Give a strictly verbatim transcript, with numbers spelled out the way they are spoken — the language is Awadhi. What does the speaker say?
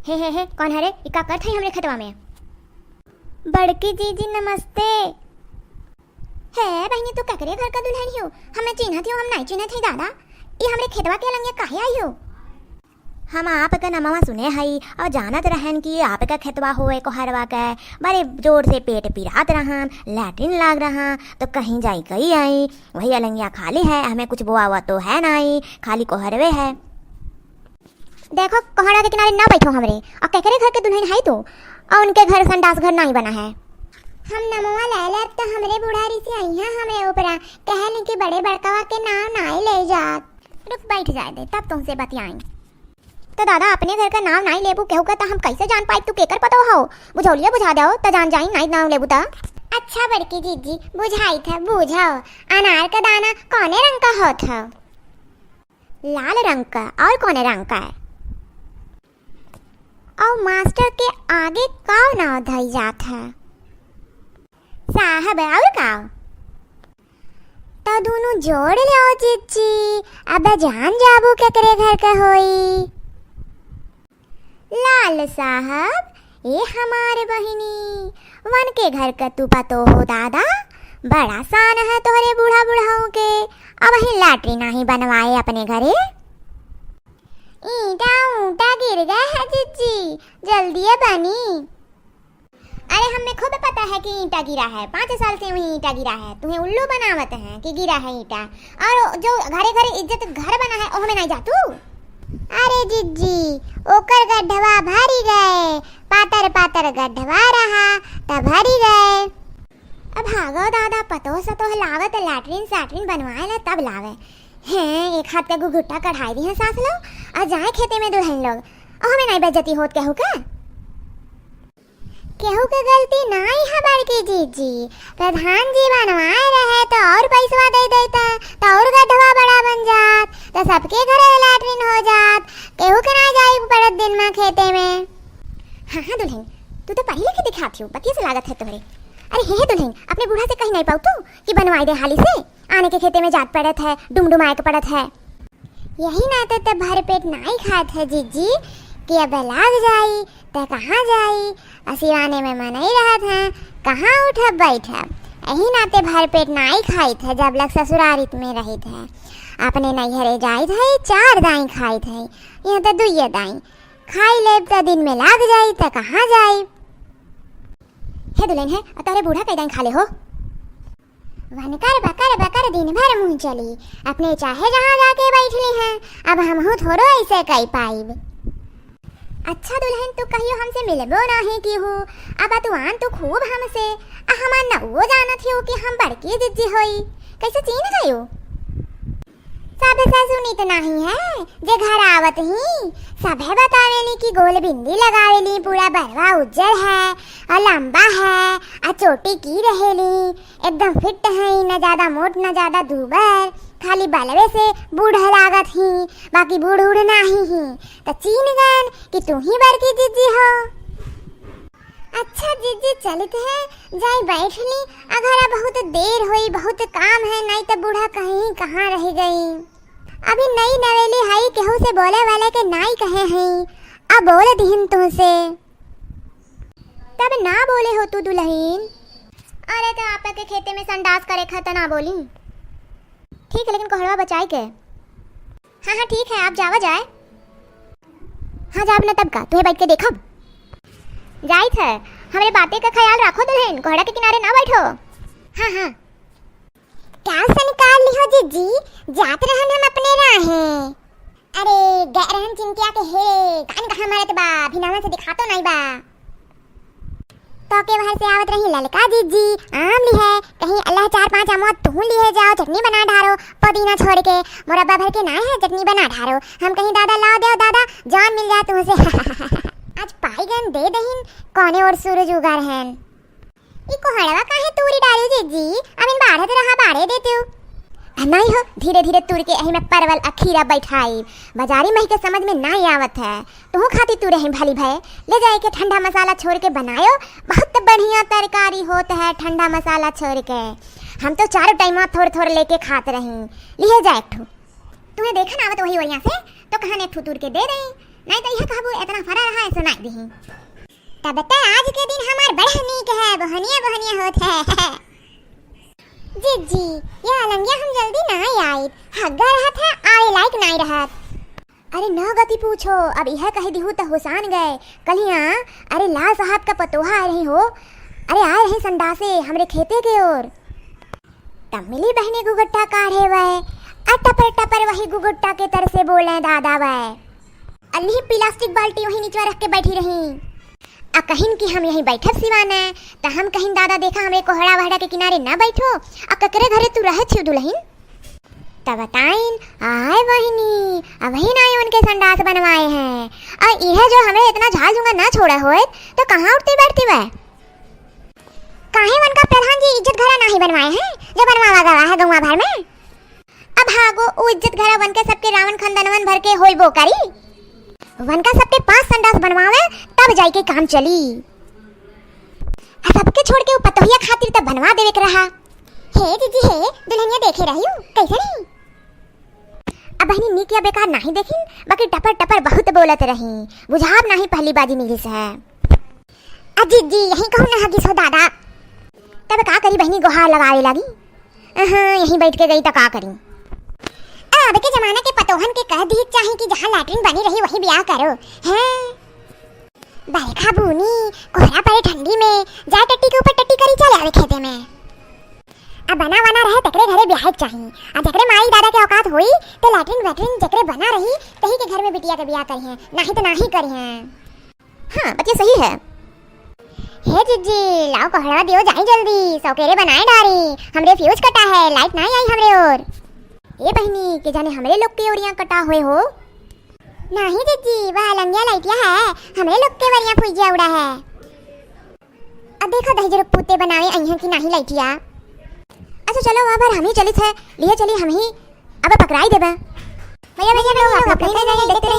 हे, हे, हे, कौन है रे? ई का करत है हमरे खेतवा में? बड़की जीजी नमस्ते। हे बहिनी, तू केकरे घर का दुल्हन हियो? हमें चिन्हत हियो, हम नाहीं चिन्हत हई दादा। ई हमरे खेतवा के अलंगिया काहे आई हो? हम आपका नमवा सुने हई और जानत रहन कि आपका खेतवा होए कोहरवा के। बड़े जोर से पेट पिरात रहन, लैट्रिन लाग रहा, तो कहीं जाई कई आई, वही अलंगिया खाली है, हमें कुछ बोआ हुआ तो है नाहीं, खाली कोहरवे है। देखो, कोहड़ा के किनारे ना बैठो हमरे। और केकरे घर के दुल्हन है तू? और उनके घर संडास घर नाहीं बना है। हम नमवा ले लेब तो हमरे बुढ़ारी से आई हैं हमरे ऊपरा। कहन कि बड़े बड़कवा के नाम नाहीं ले जात। रुक, बैठ जाए दे, तब तुमसे बतियाई। तो दादा, अपने घर का नाम नाहीं लेबू केहू का, तो हम कैसे जान पाई तू केकर पतो हो? बुझौलिया बुझा दो, तो जान जाई, नाहीं नाम लेबू तो। अच्छा बड़की जीजी, बुझाई था, बुझाओ। अनार का दाना कौने रंग का होत हो? लाल रंग का। और कौने रंग का है? और मास्टर के आगे का नाव धई जात है? साहब, और का? तो दोनों जोड़ लो जीजी, अब जान जाबू केकरे घर का होई। लाल साहब, ए हमार बहिनी, वन के घर का तू पतो हो दादा, बड़ा शान है तोहरे बूढ़ा बुढ़ाऊ के। अबहीं लैट्रिन नाहीं बनवाए अपने घरे। ईंटा ऊंटा गिर गए है जीजी, जल्दिए बनी। अरे, हमें खूब पता है कि ईंटा गिरा है, पाँच साल से वहीं ईंटा गिरा है, तुम्हें उल्लू बनावत हैं कि गिरा है ईंटा। और जो घरे घरे इज्जत घर बना है, ओहमे नाहीं जा तू। अरे जीजी, ओकर गड्ढवा भरी गए, पातर पातर गड्ढवा रहा, त भरी गए। अब भागो दादा, पतोह सतोह लावे त लैट्रिन सैट्रिन बनवाए ला, तब लावे। हैं, एक हाथ का घुघुट्टा कढ़ाई दी है सास लोग, और जाए खेते में दुल्हन लोग। ओहमे नाहीं बेइज्जती होत केहू का? केहू के गलती नाहीं है बड़की जीजी, प्रधान जी बनवाए रहे तो और पैसवा दे देता, तो और गड्ढवा बड़ा बन जात, तो सबके घरे लैट्रिन हो जात, केहू के ना जाई पड़त दिन में खेते में। हाँ, हाँ दुल्हन, तू तो पढ़ी लिखी दिखात हो, बतिये से लागत है तोहरे। अरे हे, हे दुल्हन, अपने बूढ़ा से कहीं नाहीं पाऊ तू कि बनवाई दे हाली से, आने के खेते में जात पड़त है, डुमडुमाए के पड़त है। यही नाते त भर पेट नाहीं खात है जीजी, कि अब लाग जाई त कहाँ जाई, असिवाने में मनई रहत हैं, कहाँ उठब बैठब। यही नाते भर पेट नाहीं खाइत है, जब लग ससुरारित में रहित है। अपने नैहरे जाइत है, चार दाई खाइत है, यहाँ त दुइये दाई। खाई लेब त दिन में लाग जाई त कहाँ जाई। हे दुल्हन है, तोहरे बूढ़ा कई दाई खा ले हो। वनकर बकर बकर दिन भर मुँह चली, अपने चाहे जहाँ जाके बैठ ली हैं, अब हमहू थोड़ो ऐसे कई पाइब। अच्छा दुल्हन, तू कहियो हमसे मिलबो नाहीं की हो, अब बतुआन तू खूब हमसे, आ हमार नउओ जानत हियो कि हम बड़की जिज्जी होई, कैसे चीन गयो? सबसे सुनित नाहीं है, जे घर आवत ही, सभे बतावेली कि गोल बिंदी लगावेली, पूरा बरवा उज्जर है, और लंबा है, और चोटी की रहेली, एकदम फिट है, न ज्यादा मोट, न ज्यादा दूबर, खाली बलवे से बूढ़ लागत ही, बाकी बूढ़ उढ़ नाहीं ही। त चीन गन कि तू ही बड़की जिज्जी हो। अच्छा जिज्जी, चलित है, जाई बैठ ली, अगर अब बहुत देर होई, बहुत काम है, नाहीं त बूढ़ा कहीं कहाँ रह गई। अभी नई नवेली हई, केहू से बोले वाले के नाहीं कहे हई, अब बोल दिहिन तुहसे। तब ना बोले हो तू दुल्हन। अरे, त आपके खेते में संडास करे खा त ना बोली। ठीक है, लेकिन कोहड़वा बचाई के। हाँ, हाँ, ठीक है, आप जावा जाए। हाँ, जाब ना तब का, तुहे बैठ के देखब। जाइत है, हमरे बाते का ख्याल राखो दुल्हन, कोहड़ा के किनारे ना बैठो। हाँ, हाँ। का संस्कार लिहो जिज्जी, जात रहन हम अपने राहे। अरे, गए रहन चिंटिया के हेरे, कान कहाँ मारत बा, भिनावन से दिखातो नाहीं बा। तो के बाहर से आवत रही ललका जिज्जी, आम लिहे, कहीं अल्लाह चार पांच आमवा तुहूँ लिहे जाओ, चटनी बना ढारो, पुदीना छोड़ के, मुरब्बा भर के नाहीं है, चटनी बना ढारो। हम कहीं दादा लाओ देव दादा, जान मिल जाए तुमसे। आज पाई गन दे दहिन, कौने ओर सूरज उगा रहन। ई कोहड़वा काहे तूरी डालू जिज्जी? अबिन बाढ़त रहा, बाढ़े देतू। आ नाहीं हो, धीरे धीरे तूर के एही में परवल आ खीरा बैठाई। बाजारी मही के समझ में नाहीं आवत है। तुहू खाती तूरे ही भली भय। ले जाए के ठंडा मसाला छोड़ के बनायो। बहुत बढ़िया तरकारी होत है ठंडा मसाला छोड़ के। हम तो चारों टाइम थोड़ थोड़ लेके खात रही। लिहे जा एक ठू। तुम्हें देखन आवत वही ओरिया से, तो कहन एक ठू तूर के दे दई। नाहीं त इहे कहबू एतना फरा रहा है, सुनाई दिही। तब त आज के दिन हमार बड़ा नीक है, बोहनिया बोहनिया होत है। जिज्जी, ये अलंगिया हम जल्दी नाहीं आइत, हग्गा रहत है, आवे लायक नाहीं रहत। अरे न गति पूछो, अब इहे कहि दिहू त हुसान गए। कलिया, अरे लाल साहब का पतोहा आए रही हो, अरे आए रही संडासे हमरे खेते के ओर। तब मिली बहिनी गुगुट्टा काढ़े वै, आ टपर टपर वही गुगुट्टा के तर से बोले दादा वै। अल्ली प्लास्टिक बाल्टी वही निचवा रख के बैठी रही। आ कहिन कि हम यहीं बैठब सिवाने, त हम कहिन दादा देखा हमरे कोहड़ा वहड़ा के किनारे न बैठो, आ ककरे घरे तू रहत छिउ दुलहिन? तब बताइन, आय बहिनी, अबहिन आय उनके संडास बनवाए हैं। आ इहे जो हमरे इतना झाल झुंगा न छोड़ा होत, त कहाँ उठती बैठती वै? काहे वनका प्रधान जी इज्जत घरा नाहीं बनवाए हैं, जो बनवावा गवा है गौवा भर में? अब हागो, उ इज्जत घरा वनके सबके रावण खानदानवन भर के होइबो करी। वनका सबके पांच संडास बनवावे, तब जाइके काम चली। आ सबके छोड़ के उ पतोहिया खातिर त बनवा देवे के रहा। हे जिज्जी हे, दुलहनिया देखे रहिउ, कैसे रही? अब बहिनी नीक या बेकार नाहीं देखिन, बाकी टपर टपर बहुत बोलत रही, बुझाब नाहीं पहली बाजी मिलिस है। आ जिज्जी, यहीं कहूँ न हगिस हो दादा। तब का करी बहिनी, गोहार लगावे लागी। अहाँ, यहीं बैठ के गई त का करी। अब के जमाना के पतोहन के कह दी चाही कि जहाँ लैट्रिन बनी रही वहीं बियाह करो। हैं? बरखा बूनी, कोहरा पड़े ठंडी में, जाए टट्टी के ऊपर टट्टी करी चले आवे खेते में। अब बना वना रहे तकरे घरे बियाहे के चाही। आ जकरे माई दादा के औकात होई, त लैट्रिन वैट्रिन जकरे बना रही, तही के घर में बिटिया के बियाह करिहें, नाहीं त नाहीं करिहें। हाँ, बतिया सही है। हे जिज्जी, लाओ कोहड़ा दियो जाई जल्दी, सौकेरे बनाए डारी, हमरे फ्यूज कटा है, लाइट नाहीं आई हमरे ओर। ए बहिनी, के जाने हमरे लोग के ओरिया कटा होए हो? नाहीं जिज्जी, वह अलंगिया लाइटिया है, हमरे लोग के वरिया फुइजिया उड़ा है। अब देखा दहिजरुक पूते बनावे अइहें कि नाहीं लाइटिया। अच्छा चलो, वह भर हम ही चलित है, लिए चली हम ही, अब पकड़ाई देबे। भैया, भैया, लोग आप लोग कहीं नहीं देखते